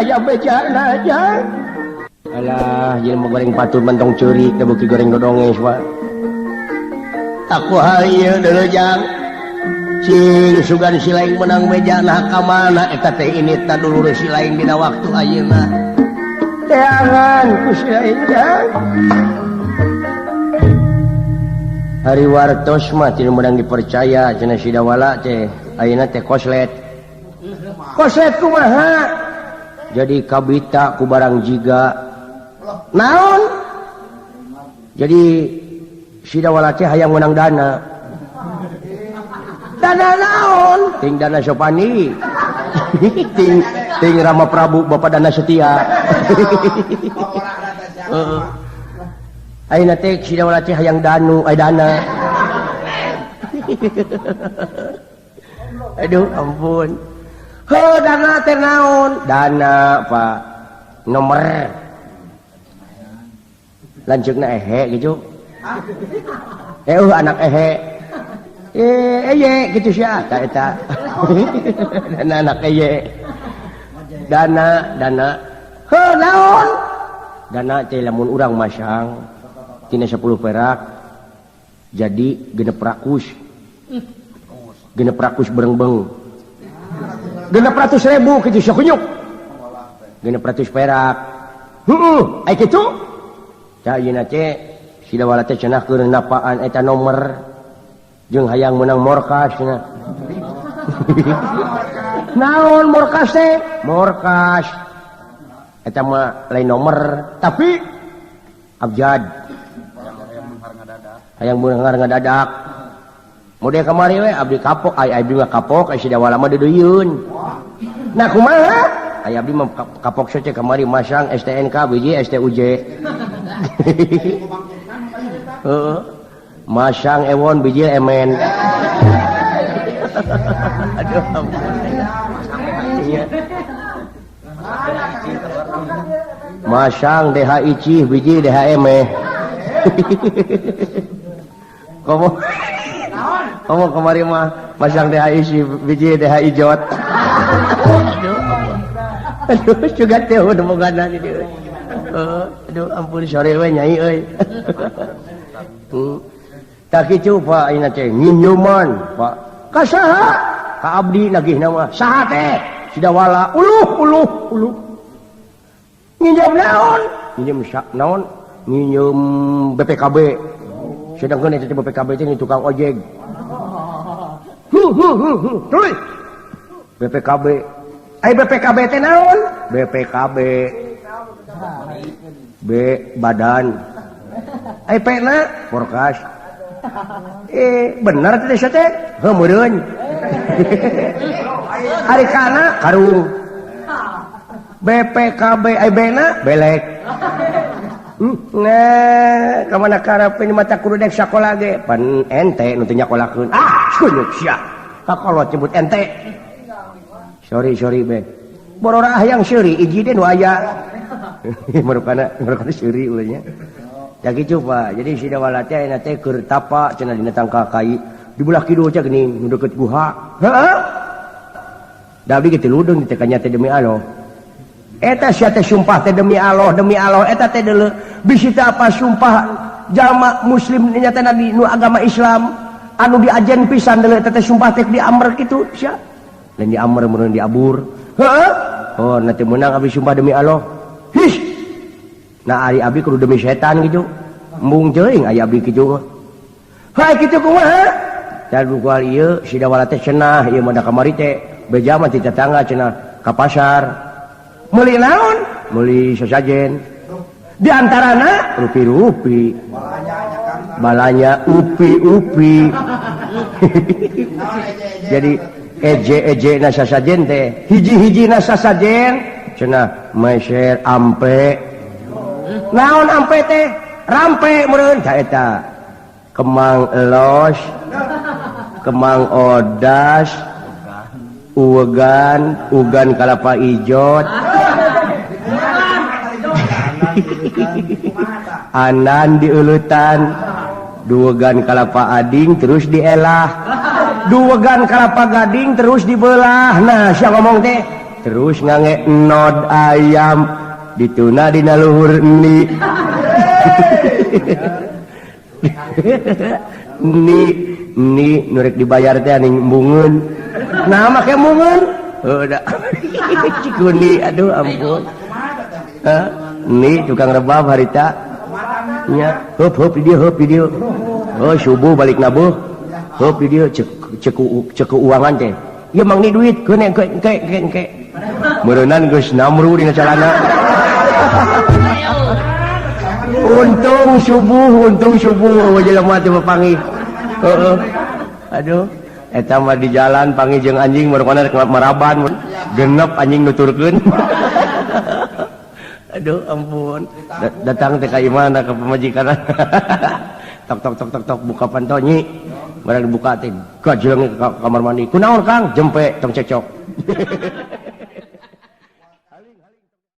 Aya bejana jang. Alah, jelema goreng patut mentong ceurik da beuki goreng dodonges wa. Aku hayu deuleu jang. Cing sugan si lain menang bejana ka mana eta teh ini ta dulur si lain dina waktu ayeuna. Teangan ku si lain jang. Hari wartos mah teu meunang dipercaya cenah si Dawala teh ayeuna teh koslet. Koslet kumaha? Jadi kabita ku barang jiga. Naon? Jadi si Dawala teh hayang meunang dana. Dana naon? Ting dana Sopani. Ting ting Rama Prabu Bapak Dana Setia. Heeh. Ayeuna teh si Dawala teh hayang danu, ay dana. Aduh ampun. Heuh dana teh naon? Dana Pak nomor. Lanceukna ehe gitu. Anak ehe. Eye gitu sia ta eta. Dana anak eye. Dana dana. Heuh naon? Dana teh lamun urang masang tina 10 perak jadi genep rakus. Genep rakus berengbeng. Genep ratus ribu kitu sia kunyuk. Genep ratus perak. Heueuh, ai kitu? Ca ayeuna teh si Dawala teh cenah keur napaan eta nomor jeung hayang meunang morkas cenah. Naon morkas teh? Morkas. Eta mah lain nomor tapi abjad. Hayang beunghar ngadadak. Model kamari we abdi kapok, ai abdi mah kapok, ai si Dawala mah deudeuieun. Nah kumaha? Ai abdi mah kapok sace kamari masang STNK biji STUJ. Heeh. Masang ewon biji emen. Aduh ampun. Iya. Masang DHIC biji DHM. Komo komo kemari mah masang DHIC biji DHI jot. Aduh, aduh juga teh udah boga di dieu. Aduh ampun sore we nyai euy. Tak kitu Pak ayeuna teh nginjeuman Pak. Ka saha? Ka abdi nagihna mah. Saha teh? Si Dawala uluh uluh uluh. Nginjem naon? Nginjem naon? Nginjem BPKB. Sedangkan eta teh BPKB teh tukang ojek. Tuluy. BPKB. Ai BPKB teh naon? BPKB. B badan. Ai P na porkas. Bener teh teh? Heuh meureun. Ari kana karung. BPKB ai B na belek. Nah, ka mana karep ini mata kudu dek sakola ge. Pan ente nu teu nyakolakeun. Ah, kunyuk sia. Kakolot nyebut ente. Sorry sorry be. Borora hayang seuri iji teh nu aya. Marukana marukana seuri ulahnya. Ya kitu Pak. Jadi si Dawala teh ayeuna teh keur tapa cenah dina tangkal kai. Di belah kidul teh geuning nu deukeut guha. Heeh. Da abdi ge teu ludeng teh kanya teh demi Allah. Eta sia teh sumpah teh demi Allah eta teh deuleu bisi teh apa sumpah jalma muslim nya teh nu agama Islam anu diajen pisan deuleu eta teh sumpah teh diamr kitu sia. Lain diamr meureun diabur. Heeh. Oh nanti meunang abdi sumpah demi Allah. His. Nah ari abdi kudu demi setan gitu. Embung teuing aya abdi kitu mah. Hae kitu kumaha? Tah kual ieu si Dawala teh cenah ieu mah da kamari teh beja mah ti tetangga cenah ka pasar. Meuli naon? Meuli sasajen. Di antarana rupi-rupi. Balanya upi-upi. Jadi eje-eje na sasajen teh, hiji-hiji na sasajen cenah meser ampe. Naon ampe teh? Rampe meureun ta eta. Kemang elos, kemang odas, uwegan, ugan kalapa ijot. Anan diulutan, duwegan kalapa ading terus dielah, duwegan kalapa gading terus dibelah. Nah, siapa ngomong teh? Terus ngange nod ayam dituna dina luhur ni. Ni ni nu rek dibayar teh aning embungeun. Nah make embungeun. Heuh da. Cikuni aduh ampun. Hah? Ni tukang rebab harita. Nya heup heup di dieu heup di dieu. Oh subuh balik nabuh. Heup di dieu cek cek cek keuangan teh. Ieu mang ni duit keun engke engke engke engke. Meureunnan geus namru dina calana. Untung subuh jelema teh papanggih. Heeh. Aduh, eta mah di jalan panggih jeung anjing marukana rek maraban genep anjing nuturkeun. Aduh ampun. Datang teh ka imahna ka pamajikan. Tok tok tok tok tok buka panto nyi. Barang dibuka teh gajleung ka kamar mandi. Kunaon Kang? Jempe tong cekcok.